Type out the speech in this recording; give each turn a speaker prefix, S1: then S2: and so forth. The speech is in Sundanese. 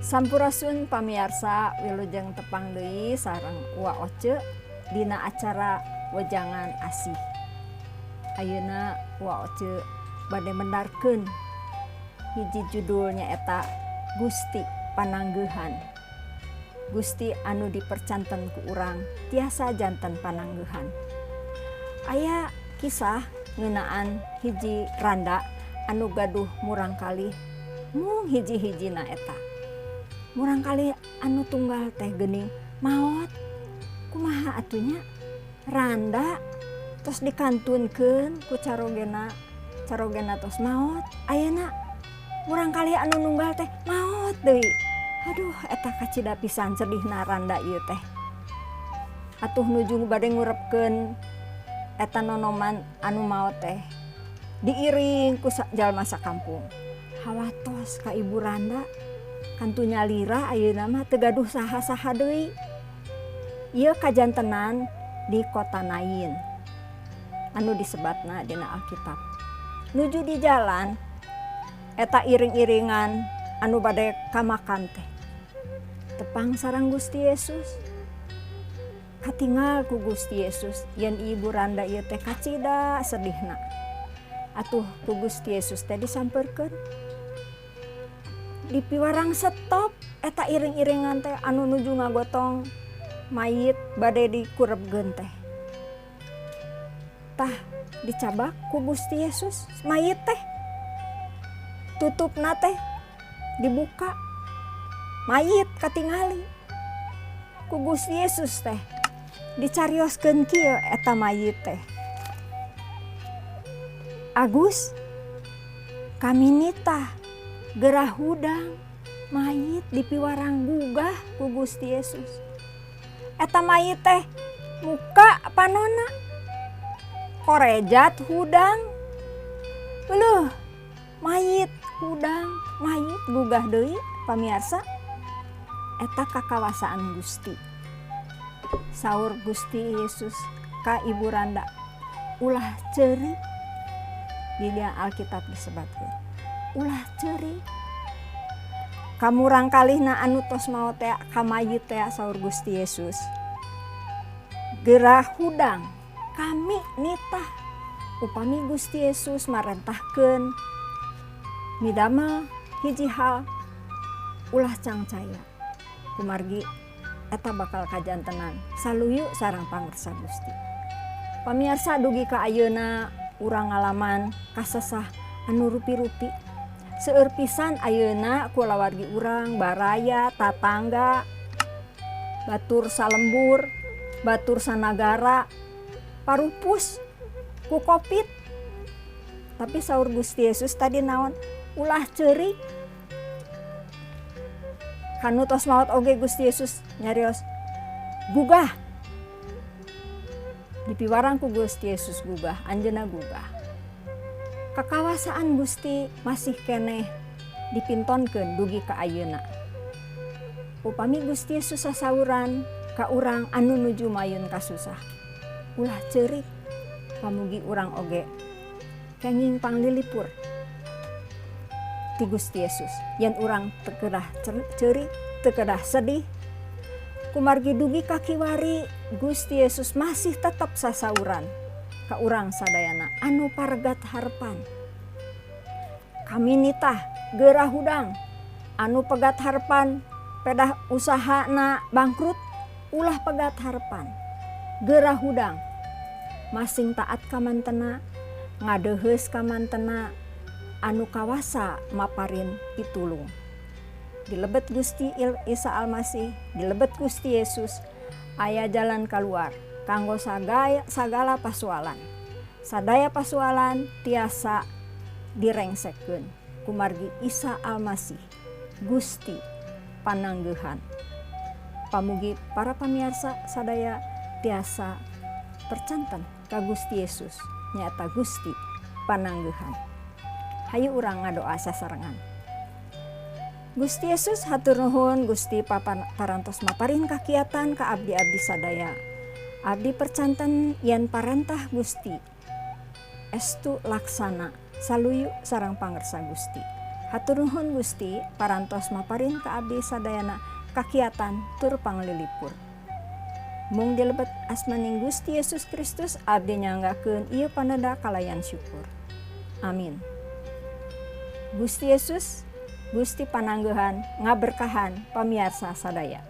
S1: Sampurasun pamiarsa, wilujeng tepang deui sareng Uwa Oce dina acara Wejangan Asih. Ayeuna Uwa Oce bade mendarkeun hiji judul, nyaeta Gusti Pananggeuhan. Gusti anu dipercanten ku urang tiasa janten pananggeuhan. Aya kisah ngeunaan hiji randa anu gaduh murangkalih mung hiji-hijina. Eta murangkalih anu tunggal teh geuning maot. Kumaha atuh nya, randa tos dikantunkeun ku carogena, carogena tos maot, ayeuna murangkalih anu nunggal teh maot deui. Aduh, eta kacida pisan sedihna randa ieu teh. Atuh nuju bade ngurepkeun eta nonoman anu maot teh diiring ku jalma sakampung. Hawatos ka ibu randa, kantu nyalira ayeuna mah, teu gaduh saha-saha deui. Ieu kajantenan di kota Nain anu disebatna dina Alkitab. Nuju di jalan, eta iring-iringan anu bade ka makam teh tepang sareng Gusti Yesus. Katingal ku Gusti Yesus yen ibu randa ieu teh kacida sedihna. Atuh ku Gusti Yesus teh disamperkeun, dipiwarang stop eta iring-iringan teh anu nuju ngagotong mayit bade dikurebkeun teh. Tah, dicabak ku Gusti Yesus mayit teh, tutupna teh dibuka, mayit katingali. Ku Gusti Yesus teh dicarioskeun kieu eta mayit teh, "Agus, kami nitah, geura hudang." Mayit dipiwarang gugah ku Gusti Yesus. Eta mayit teh muka panona korejat, hudang. Euleuh, mayit hudang, mayit gugah deui. Pamiarsa, eta kakawasaan Gusti. Saur Gusti Yesus ka ibu randa, "Ulah ceurik." Di dia Alkitab disebutkeun, "Ulah ceurik." Ka murangkalihna anu tos maot teh, ka mayit teh, saur Gusti Yesus, "Geura hudang, kami nitah." Upami Gusti Yesus marentahkeun midamel hiji hal, ulah cangcaya, kumargi eta bakal kajantenan saluyu sareng pangersa Gusti. Pamiarsa, dugi ka ayeuna urang ngalaman kasesah anu rupi-rupi. Seueur pisan ayeuna kulawargi urang, baraya, tatangga, batur salembur, batur sanagara parupus ku Covid. Tapi saur Gusti Yesus tadi naon? "Ulah ceurik." Ka nu tos maot oge Gusti Yesus nyarios, "Gugah." Dipiwarang ku Gusti Yesus gugah, anjeunna gugah. Kakawasaan Gusti masih keneh dipintonkeun dugi ka ayeuna. Upami Gusti Yesus sasauran ka urang anu nuju mayun kasusah, "Ulah ceurik," pamugi urang oge kenging panglilipur ti Gusti Yesus yen urang teu kedah ceurik, teu kedah sedih, kumargi dugi ka kiwari Gusti Yesus masih tetap sasauran ka urang sadayana anu paregat harepan, "Kami nitah, geura hudang." Anu pegat harepan pedah usahana bangkrut, ulah pegat harepan, geura hudang. Masing taat ka mantena, ngadeuheus ka mantena anu kawasa maparin pitulung. Di lebet Gusti Isa Almasih, di lebet Gusti Yesus, aya jalan keluar kanggo sagala pasualan. Sadaya pasualan tiasa direngsekeun kumargi Isa Almasih Gusti Pananggeuhan. Pamugi para pamiarsa sadaya tiasa percanten ka Gusti Yesus, nyaeta Gusti Pananggeuhan. Hayu urang ngadoa sasarengan. Gusti Yesus, hatur nuhun Gusti parantos maparin kakiatan ka abdi-abdi sadaya. Abdi percanten yen parentah Gusti estu laksana saluyu sareng pangersa Gusti. Hatur nuhun Gusti parantos maparin ka abdi sadayana kakiatan tur panglilipur. Mung dilebet asmaning Gusti Yesus Kristus abdi nyanggakeun ieu paneda kalayan syukur. Amin. Gusti Yesus, Gusti pananggehan ngaberkahan pamiarsa sadaya.